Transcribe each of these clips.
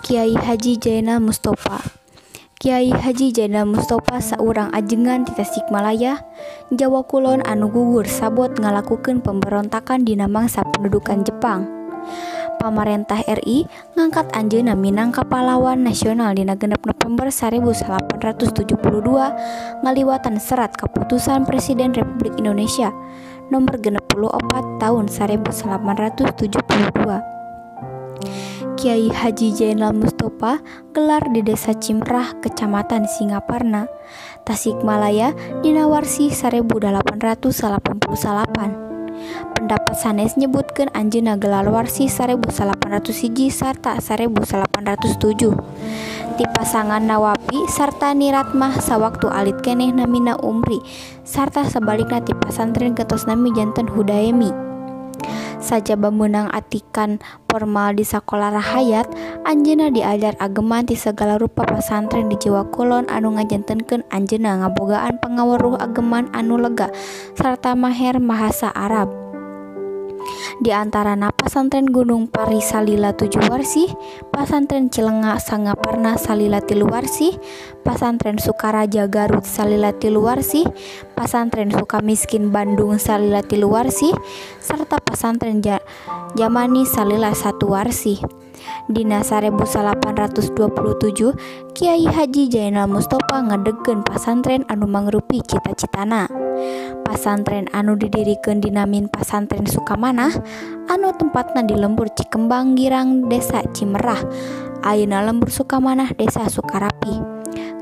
Kiai Haji Jaenal Mustofa. Kiai Haji Jaenal Mustofa saurang ajengan ti Tasikmalaya, Jawa Kulon anu gugur sabot ngalakukeun pemberontakan dina mangsa pendudukan Jepang. Pamarentah RI ngangkat anjeunna minangka pahlawan nasional dina 6 November 1872 ngaliwatan Serat Keputusan Presiden Republik Indonesia Nomor 64 Tahun 1872. Kiai Haji Jaenal Mustofa gelar di Desa Cimrah, Kecamatan Singaparna, Tasikmalaya dina Warsih 1888. Pendapat sanes nyebutkeun anjeunna gelar Warsih 1801 sarta 1807. Ti pasangan Nawapi sarta Niratmah sawaktu alit keneh namina Umri sarta sabalikna ti pasantren gentos nami janten Hudaemi. Sajaba meunang atikan formal di sakola rahayat, anjeunna diajar ageman ti sagala rupa pasantren di Jawa Kulon anu ngajantenkeun anjeunna ngabogaan pangaweruh ageman anu lega sarta maher bahasa Arab. Di antarana pasantren Gunung Pari salila 7 warsih, pasantren Cilenga Singaparna salila 3 warsih, pasantren Sukaraja Garut salila 3 warsih, pasantren Sukamiskin Bandung salila 3 warsih, serta pasantren Jamani salila 1 warsih. Dina 1827 Kiai Haji Jaenal Mustofa ngadegkeun pasantren anu mangrupi cita-citana. Pasantren anu didirikeun dinamin Pasantren Sukamanah anu tempatna di Lembur Cikembang Girang Desa Cimerah, ayeuna Lembur Sukamanah Desa Sukarapih,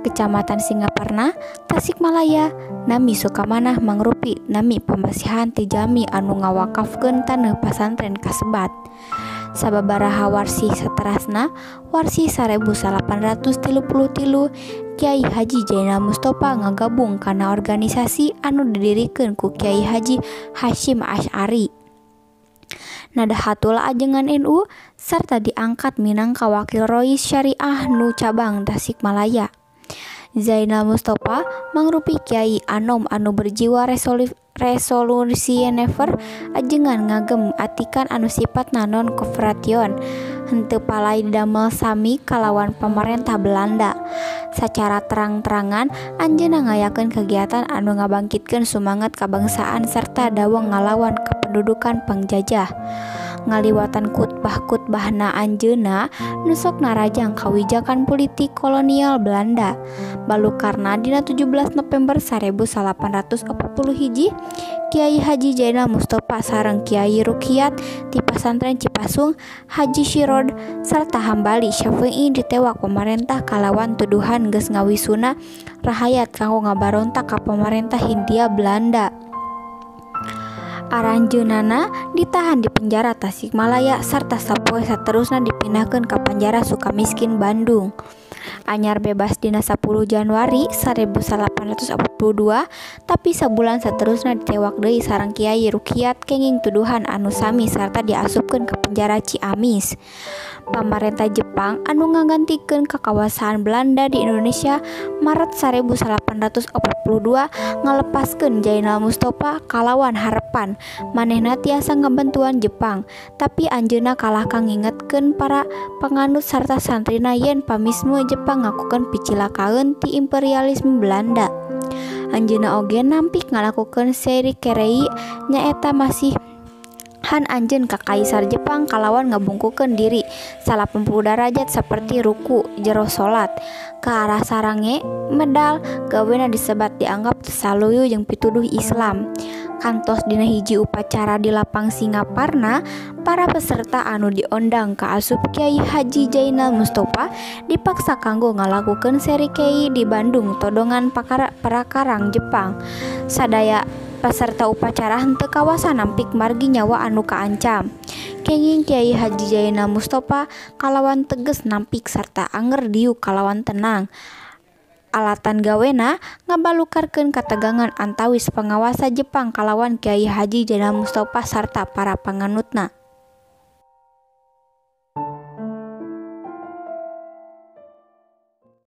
Kecamatan Singaparna, Tasikmalaya. Nami Sukamanah mangrupi nami pamasihan ti jalmi anu ngawakafkeun taneuh pasantren kasebat. Sababaraha warsih saterasna, warsih 1833, Kiai Haji Jaenal Mustofa ngagabung kana organisasi anu didirikeun ku Kiai Haji Hasyim Asy'ari Nahdlatul Ajengan NU sarta diangkat minangka Wakil Rois Syariah nu cabang Tasikmalaya. Jaenal Mustofa mangrupi kiai anom anu berjiwa resolusioner ajengan ngagem atikan anu sipatna non kooperation henteu palai didamel sami kalawan pamarentah Belanda. Sacara terang-terangan anjeunna ngayakeun kegiatan anu ngabangkitkeun sumanget kabangsaan serta dawang ngalawan kependudukan pengjajah. Ngaliwatan khutbah-khutbahna anjeunna nu sok narajang kawijakan politik kolonial Belanda. Balukarna dina 17 November 1841 Kiai Haji Jaenal Mustofa sareng Kiai Rukiat ti pasantren Cipasung, Haji Syirod sarta Hambali Syafi'i ditewak pamarentah kalawan tuduhan geus ngawisuna rahayat kanggo ngabarontak ka pamarentah Hindia Belanda. Aranjeunana ditahan di penjara Tasikmalaya sarta sapoe saterusna dipindahkeun ka penjara Sukamiskin Bandung. Anyar bebas dina 10 Januari 1842, tapi sabulan saterusna ditewak deui sareng Kiai Rukiat kenging tuduhan anu sami sarta diasupkeun ka penjara Ciamis. Pamarentah Jepang anu ngagantikeun kakawasaan Belanda di Indonesia Maret 1842 ngalepaskeun Jaenal Mustofa kalawan harepan manehna tiasa ngabantuan Jepang, tapi anjeunna kalah kangingetkeun para panganut sarta santrina yen pamisme Jepang ngakukeun picilakaeun ti imperialisme Belanda. Anjeunna oge nampik ngalakukeun seri kerei nyaeta masih han anjeun ka Kaisar Jepang kalawan ngabungkukeun diri 80 derajat saperti ruku jero salat ka arah sarange medal gawena disebat dianggap teu saluyu jeung pituduh Islam. Kantos dina hiji upacara di lapang Singaparna, para peserta anu diondang ka asup Kiai Haji Jaenal Mustofa dipaksa kanggo ngalakukeun seri kei di Bandung todongan parakarang Jepang. Sadaya peserta upacara henteu kawasa nampik margi nyawa anu kaancam. Kenging Kiai Haji Jaenal Mustofa kalawan teges nampik sarta anger diuk kalawan tenang. Alatan gawena ngabalukarkeun kategangan antawis pangawasa Jepang kalawan Kiai Haji Jaenal Mustofa sarta para panganutna.